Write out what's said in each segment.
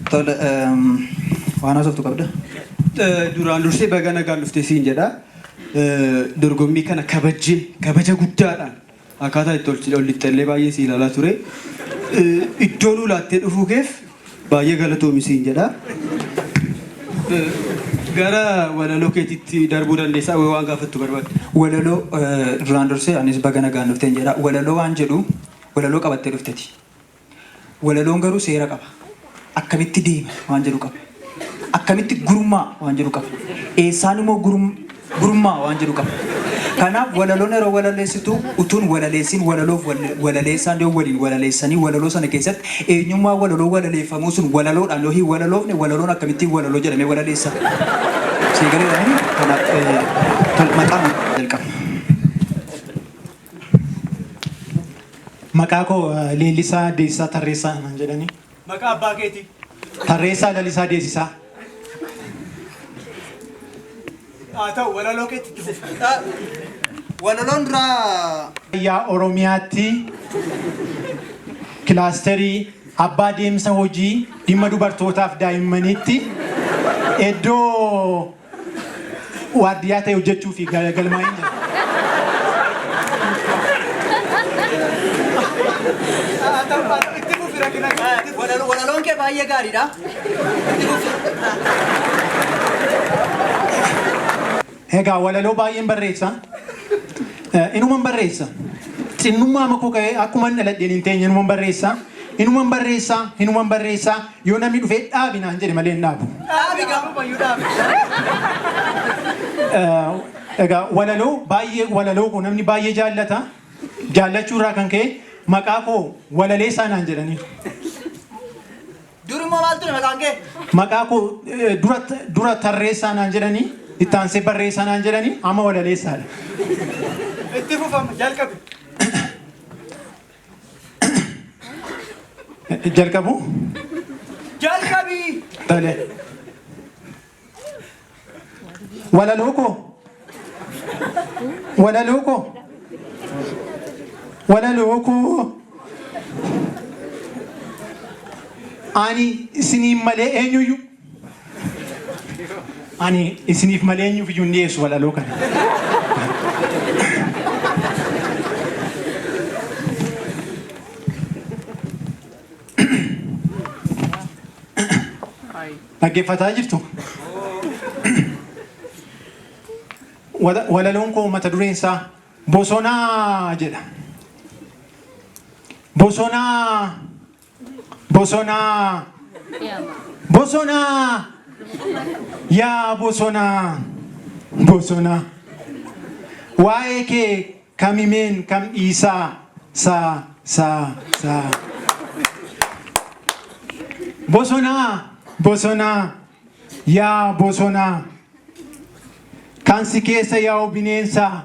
Tole, waan haasoftu qabda? Duraan dursee baga nagaan dhufte siin jedha. Dorgommii kana kabajjee kabaja guddaadhaan akkaataa itti ol lixxellee baay'ee si ilaalaa ture. Iddoo nuu laattee dhufuu keef baay'ee galatoomi siin jedha. Gara walaloo keetitti darbuu dandeessaa waan gaafattu barbaadde. Walaloo duraan dursee anis baga nagaan dhufteen jedha. Walaloo waan jedhu walaloo qabattee dhufteti. Walaloon garuu seera qaba. Akkamitti deema waan jedhu qaba. Akkamitti gurmaa waan jedhu qaba. Eessaan immoo gurmaa waan jedhu qaba. Kanaaf walaloon yeroo walaleessitu utuun walaleessiin walaloof walaleessaan yoo waliin walaleessanii walaloo sana keessatti eenyummaa walaloo walaleeffamuu sun walaloodhaan yoo hin walaloofne walaloon akkamittiin walaloo jedhamee walaleessa. Sii galeera miti? Kanaaf maqaa jalqaba. Maqaa koo Leellisaa Deessisaa Tarreessaa naan jedhani. Maqaa abbaa keetii. Tarreessaa Lalisaa Deessisaa. Haa ta'u, walaloo keetti itti fufi. Walaloon duraa. Raayyaa Oromiyaatti kilaasterii abbaa deemsa hojii dhimma dubartootaaf daa'immaniitti iddoo waardiyyaa ta'e hojjechuu fi galmaa'een jira. Itti fufi rakkina. Walaloon kee baay'ee gaariidha. Itti fufi. Egaa walaloo baay'een barreessa. Inuman barreessa. Xinnummaa makoo ka'ee akkuma hin dhaladheen hin teenye inuman barreessa. Inuman barreessa, inuman barreessa. Yoo namni dhufee dhaabi naan jedhe malee hin dhaabu. Dhaabi gaafumayyuu dhaabi. Egaa walaloo baay'ee walaloo koo namni baay'ee jaallata. Jaallachuu irraa kan ka'e maqaa koo walaleessaa naan jedhaniiru. Dur immoo maal ture maqaan kee? Maqaa koo dura dura tarreessaa naan jedhanii itti aansee barreessaa naan jedhanii amma walaleessaadha. Itti fufama jalqabi. Jalqabu? Jalqabi! Tole. Walaloo koo. Walaloo koo. Walaloo koo. Ani isiniin malee eenyuyyuu. Ani isiniif malee eenyuuf iyyuu hin dhiyeessu walaloo kana. Dhaggeeffataa jirtu? Walaloon koo mata dureen isaa Bosonaa jedha. Bosonaa Bosonaa Bosonaa Yaa bosonaa Bosonaa Waa'ee kee kam himeen kam dhiisaa saa saa saa Bosonaa Bosonaa Yaa bosonaa Kan si keessa yaa'u bineensaa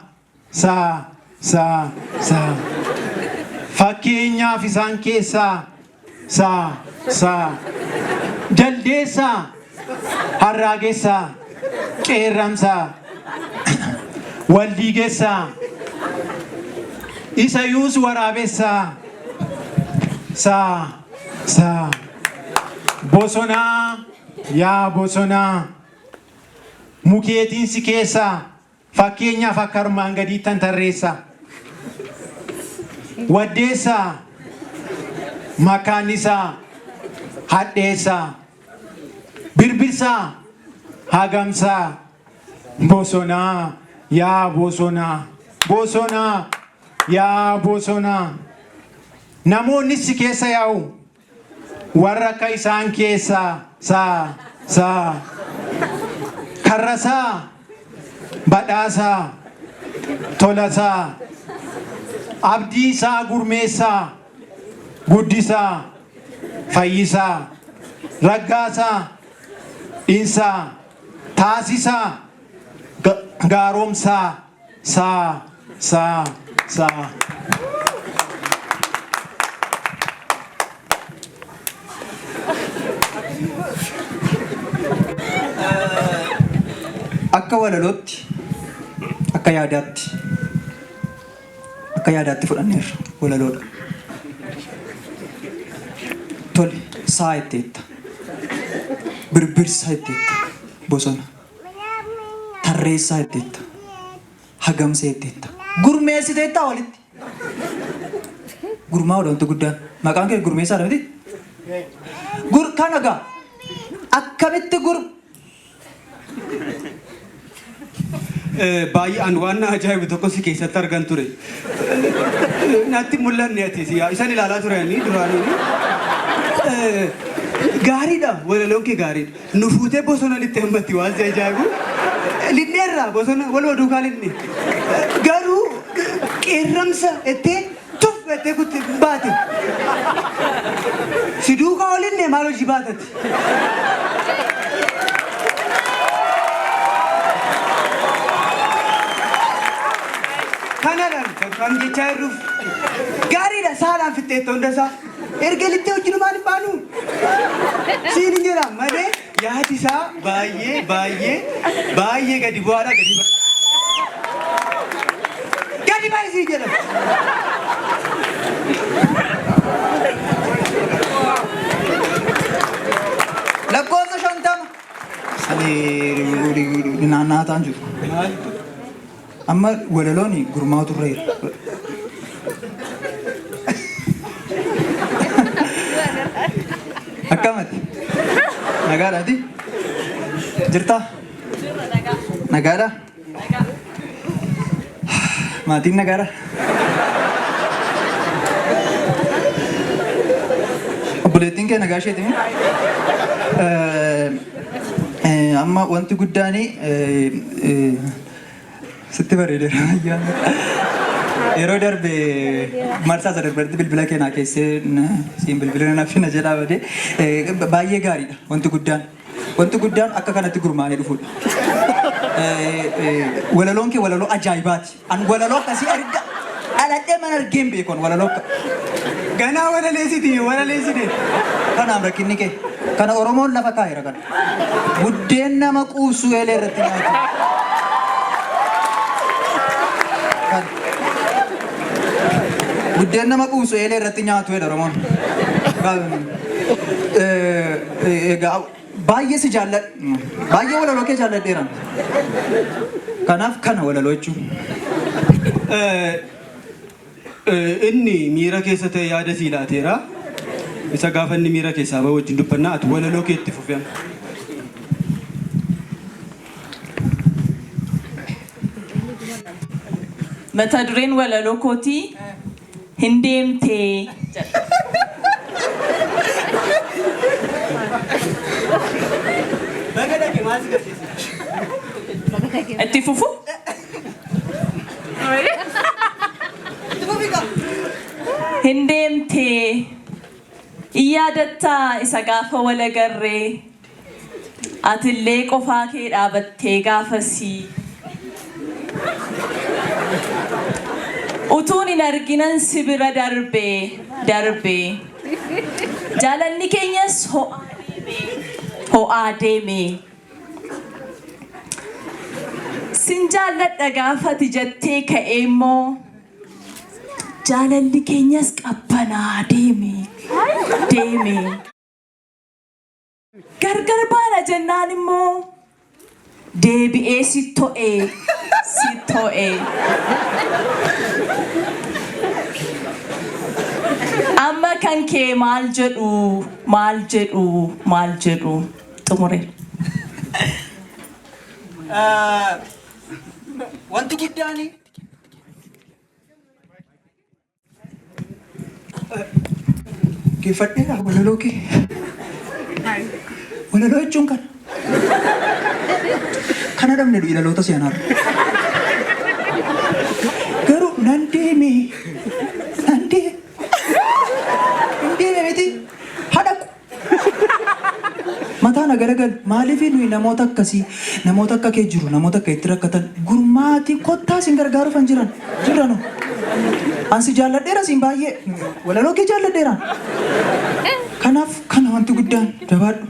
saa saa saa Fakkeenyaaf isaan keessaa saa saa Jaldeessaa Harraagessaa Qeerramsaa Waldiigessaa Isayuus waraabessaa saa saa Bosonaa yaa bosonaa Mukeetiin si keessaa Fakkeenyaaf akka armaan gadiittan tarreessa. Waddeessaa, Makkaannisaa, Hadheessaa, Birbirsaa, Hagamsaa, Bosonaa, yaa bosonaa, bosonaa, yaa bosonaa. Namoonnis si keessa yaa'u. Warra akka isaan keessaa saa saa Karrasaa Badhaasaa Tolasaa Abdiisaa Gurmeessaa Guddisaa, Fayyisaa, Raggaasaa, Dhinsaa, Taasisaa, Gaaromsaa, Saa, Saa, Saa. Akka walalootti, akka yaadaatti, akka yaadaatti fudhanneerra walaloodha. Tole, saa jetteetta. Birbirsa jetteetta. Bosona. Tarreessaa jetteetta. Hagamsee jetteetta. Gurmeessiteettaa walitti. Gurmaa'uudha wanti guddaan. Maqaan kee gurmeessaadha miti? Gur kana gaa akkamitti gur Baay'ee an waan na ajaa'ibu tokko si keessatti argan ture. Natti hin mul'anne ati isan ilaalaa ture ani duraanii. Gaariidha walaloon kee gaariidha. Nu fuutee bosona lixxe ammatti waan si ajaa'ibu. Lixneerra bosona waluma duukaa lixne. Garuu qeerramsa ettee tuf ettee kutte baate. Si duukaa olinne maal hojii baatati. Kanadhaan kan jechaa jirruuf gaariidha saalaan fixxeetta hunda isaa. Erga lixxee wajjinumaan hin baanuu? Siin hin jedha malee yaadi isaa baay'ee baay'ee baay'ee gadi bu'aadha gadi ba'i. Gadi ba'i siin jedha. Lakkoofsa 50. Ani naanna'aa ta'an jiru. Amma walaloon gurmaa'u turreera. Akkamati? Nagaadhaati? Jirtaa? Nagaadha? Maatiin nagaadha? Obboleettiin kee nagaa isheeti? Amma wanti guddaan sitti bareedeera ayyaana. Yeroo darbe marsaa isa darbetti bilbila kee naa keessee siin bilbila na fina jedhaa badee baay'ee gaariidha wanti guddaan. Wanti guddaan akka kanatti gurmaa'anii dhufuudha. Walaloon kee walaloo ajaa'ibaati. An walaloo akkasii arga dhaladhee mana argee hin beeku an walaloo akka. Ganaa walaleessiti walaleessite. Kanaaf rakkinni kee. Kana Oromoon lafa kaa'eera kana. Buddeen nama quubsu eelee irratti nyaatu. Kana. Buddeen nama quubsu eelee irratti nyaatu jedha Oromoon. Egaa baay'ee si jaalladha. Baay'ee walaloo kee jaalladheera. Kanaaf kana walaloo jechuun. Inni miira keessa ta'e yaada sii laateera. Isa gaafa inni miira keessaa bahu wajjin dubbannaa ati walaloo kee itti fufi amma. Mata dureen walaloo kootii Hin deemtee jedha. Baga dhaqe maal si garsiise? Itti fufu? Hin deemtee. In yaadattaa isa gaafa wal agarree. Atillee qofaa kee dhaabattee gaafasii. Utuun hin arginan si bira darbe, darbe. Jaalalli keenyas ho'aa deeme, ho'aa deeme. Sin jaalladha gaafa ati jettee ka'ee immoo jaalalli keenyas qabbanaa deeme, deeme. Gargar baana jennaan immoo deebi'ee si to'e, si to'e. Amma kan kee maal jedhu, maal jedhu, maal jedhu. Xumureera. Wanti guddaan Geeffadheera walaloo kee. Walaloo jechuun kana. Kana dhabne du'i dhaloota seenaarra. Garuu nan deeme. Nan deeme. na garagalu. Maaliif nuyi namoota akkasii, namoota akka kee jiru, namoota akka itti rakkatan gurmaatii kottaa isin gargaaruuf hin jiran jiranu. Ansi jaalladheera siin baay'ee walaloo kee jaalladheera. Kanaaf kana wanti guddaan jabaadhu.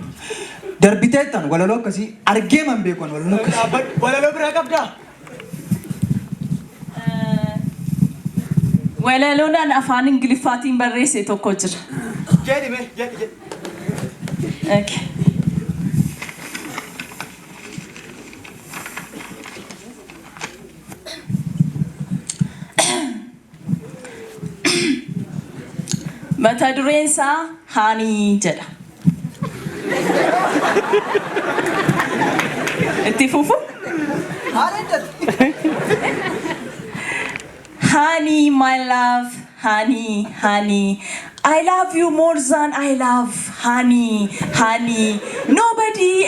Darbiteettan walaloo akkasii argee man beeku ani walaloo akkasii. Walaloo biraa qabdaa? Walaloodhaan afaan Ingiliffaatiin barreesse tokko jira. Jedhi mee jedhi jedhi. Okay. Mata dureen isaa Honey jedha. Itti fufu? Honey, my love, honey, honey. I love you more than I love honey, honey. Nobody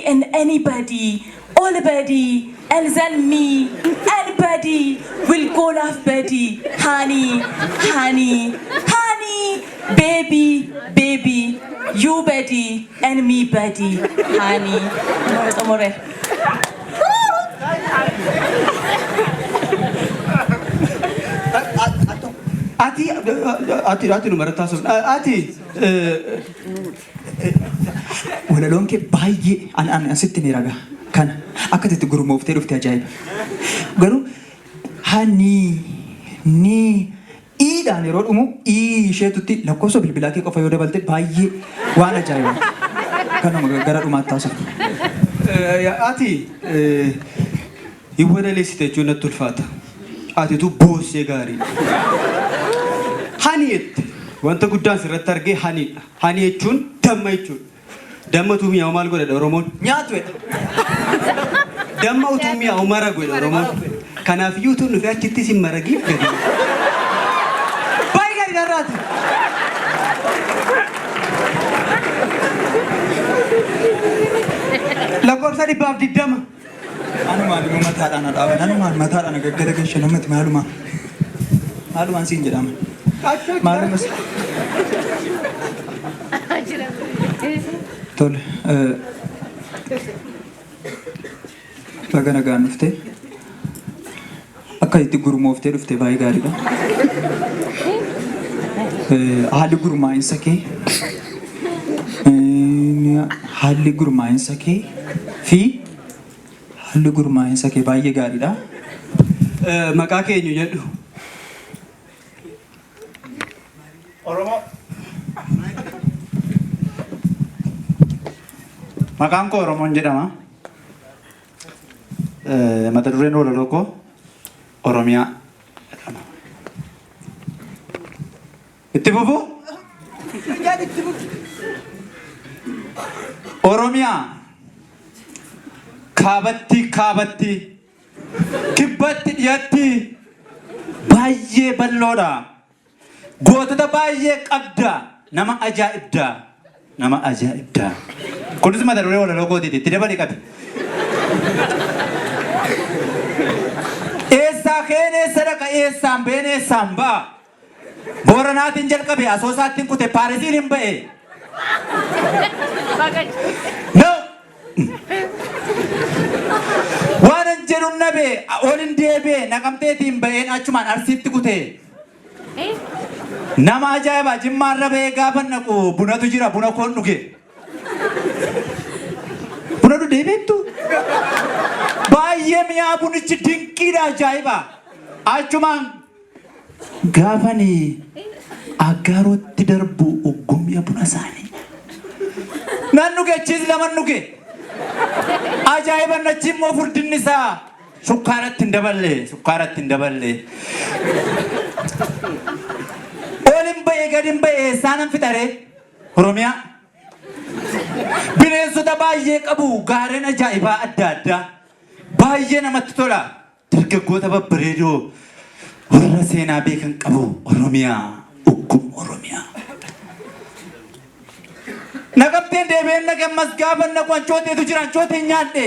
and anybody, all body, and then me, anybody will go love buddy. Honey, honey, honey, baby, baby, you buddy and me buddy, honey. Xumure. Ati nu maratti haasofna. Ati Walaloon kee baay'ee an asitti ni ragaa. Kana akka itti gurmooftee dhufte ajaa'iba. Garuu honey ni iidhaan yeroo dhumu ii isheetutti lakkoofsa bilbilaa kee qofa yoo dabalte baay'ee waan ajaa'iba. Kanuma gara dhumaatti haasofna. Ati hin walaleessite jechuun natti ulfaata. Atitu boossee gaarii. Honey jette wanta guddaan sirratti argee honeydha. Honey jechuun damma jechuudha. Damma utuu mi'aawu maal godhadha Oromoon? Nyaatu jedha. Damma utuu mi'aawu mara godha Oromoon. Kanaafiyyuu utuu dhufee achitti sin maragiif gadi. Baay'ee gaarii narraati. Lakkoofsa 120. Anumaan immoo mataadhaan dhaaban. Anumaan mataadhaan gaggara galcha namatti maalumaan. Maalumaan siin jedhama. Maaluma. Tole. Baga nagaan dhufte. Akka itti gurmooftee dhufte baay'ee gaariidha. Haalli gurmaa'insa kee haalli gurmaa'insa kee fi haalli gurmaa'insa kee baay'ee gaariidha. Maqaa keenyu jedhu. Oromoo. Maqaan koo Oromoon jedhama. Mata dureen walaloo koo Oromiyaa jedhama. Itti fufu? Oromiyaa kaabatti kaabatti, kibbatti dhiyatti baay'ee bal'oodha. Gootota baay'ee qabda. Nama ajaa'ibda. Nama ajaa'ibda. Kunis mata duree walaloo kootiiti. Itti dabali qabi. Eessaa ka'een eessa dhaqa, eessaan ba'een eessaan ba'a? Booranaatiin jalqabe, Asoosaattiin kute, Paarisiin hin ba'e. No! Waan an jedhu nabe, ol hin deebi'e, Naqamteetiin ba'een achumaan Arsiitti kute. Nama ajaa'iba, Jimmaarra ba'ee gaafa naqu bunatu jira, buna koon dhuge. Buna dhugdee beektu? Baay'ee mi'aa bunichi, dinqiidha, ajaa'iba. Achumaan gaafani Aggaarootti darbu uggummi'a buna isaanii. Nan dhuge, achiis lama dhuge. Ajaa'iba, achi immoo furdinni isaa sukkaaratti hin daballe, sukkaaratti hin daballe. Ol hin ba'e, gad hin ba'e, eessaanan fixaree? Oromiyaa. Bineensota baay'ee qabu, gaarreen ajaa'ibaa adda addaa. Baay'ee namatti tola. Dargaggoota babbareedoo warra seenaa beekan qabu. Oromiyaa, uggum Oromiyaa. Naqamteen deebi'een naqe, ammas gaafa naqu ancooteetu jira, ancooteen nyaadhe.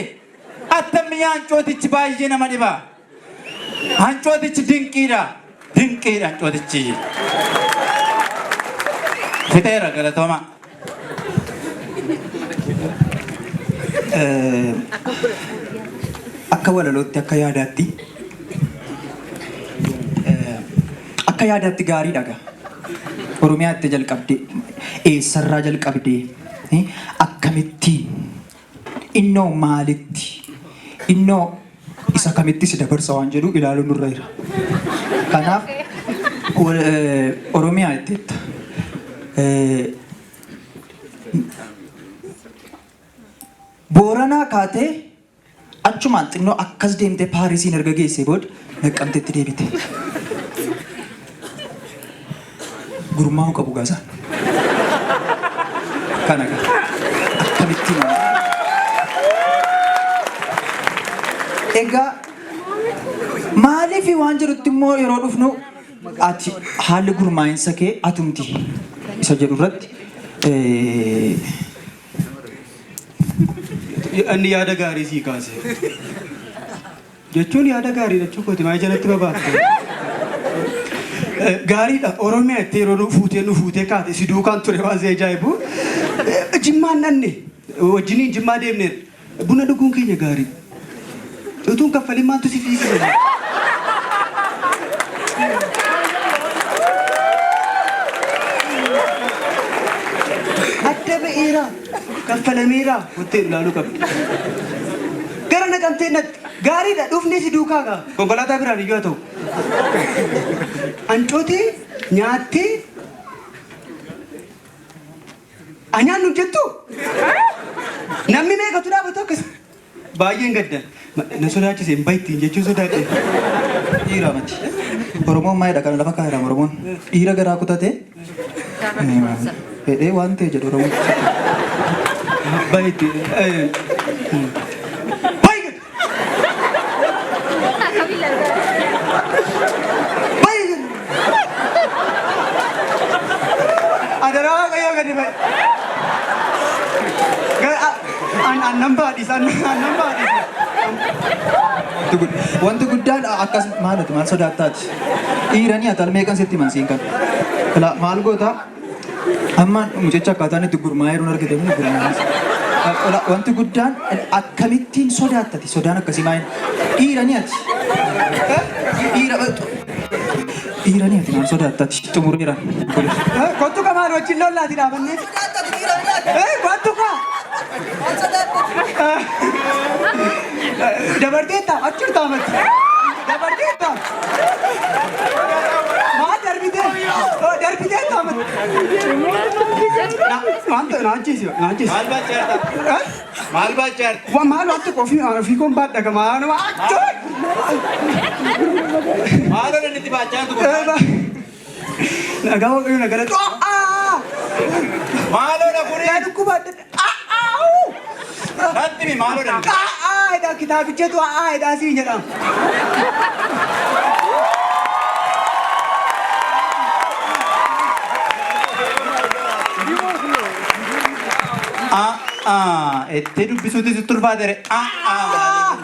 Attam mi'aa ancootichi, baay'ee nama dhiba. Ancootichi dinqiidha. Dinqiidha ancootichi. Fixeera, galatooma. Akka walalootti, akka yaadaatti, akka yaadaatti gaariidha gaa. Oromiyaatti jalqabdee, eessarraa jalqabdee, akkamittiin, innoo maalitti, innoo isa kamitti si dabarsa waan jedhu ilaaluun nurra jira. Kanaaf Oromiyaa jetteetta. Booranaa kaatee achumaan xinnoo akkas deemtee Paarisiin erga geessee booda Naqqamteetti deebite. Gurmaa'uu qabu gaasaan. Kana gaa. Akkamittiin. Egaa maaliif waan jedhutti immoo yeroo dhufnu, ati haalli gurmaa'insa kee atumti isa jedhu irratti Inni yaada gaarii sii kaase. Jechuun yaada gaarii jechuu kooti, maa jalatti babaafte. Gaariidha. Oromiyaa itti yeroo nu fuutee nu fuutee kaate si duukaan ture, waan si ajaa'ibu. Jimmaan dhanne wajjiniin Jimmaa deemneerra. Buna dhuguun keenya gaarii. Utuun kaffaliin maaltu si fiigise? Adda ba'eera. Kaffalameera. Wanti ilaaluu qabdi. Gara Naqamtee natti. Gaariidha. Dhufnee si duukaa gaa. Konkolaataa biraan iyyuu haa ta'u. Ancootee nyaattee anyaannu jettu. Namni meeqatu dhaabatu akkas. Baay'een gaddan. Na sodaachise, hin bayittiin jechuun sodaadhe. Dhiira mati. Oromoon maalidha kana lafa kaa'eera Oromoon. Dhiira garaa kutatee fedhee waan ta'e jedhu Oromoon. Bayitti. Bayi gad. Bayi gad. Adaraa Waaqayyoo, gadi bayi. An nan baadhisa, an nan baadhisa. Wanti guddaan akkas maalati, maal sodaattaati? Dhiiranii ati almeeqan sitti himan siin kan. Ilaa, maal goota? Amma mucicha akkaataan itti gurmaa'ee jiruun argite miti gurmaa'ee. Ilaa, wanti guddaan akkamittiin sodaattati, sodaan akkasii maal? Dhiiranii ati. Dhiira dhiiranii ati maal sodaattati? Xumureera. Kottu qamaan wajjin lollaati dhaabannee. Kottu kaa. Dabarteetta achi taamatti. Dabarteetta. Maal darbitee? Darbitee taamatti. Wanta na ajjeesi, na ajjeesi. Maal baachaa? Maal baachaa? Waan maal waan tokko ofii koon baadha gamaa nama. Maal inni itti baachaa jirtu kun? Nagaa Waaqayyo na galatu. Maaloodha kuni? Yaa dhukkuba adda adda. Natti himi, maaloodha inni? A'aa kitaabichatu a'aa jedhaa siin jedhama. Ah ah, itti dubbisuuti sitti ulfaatere. Ah ah.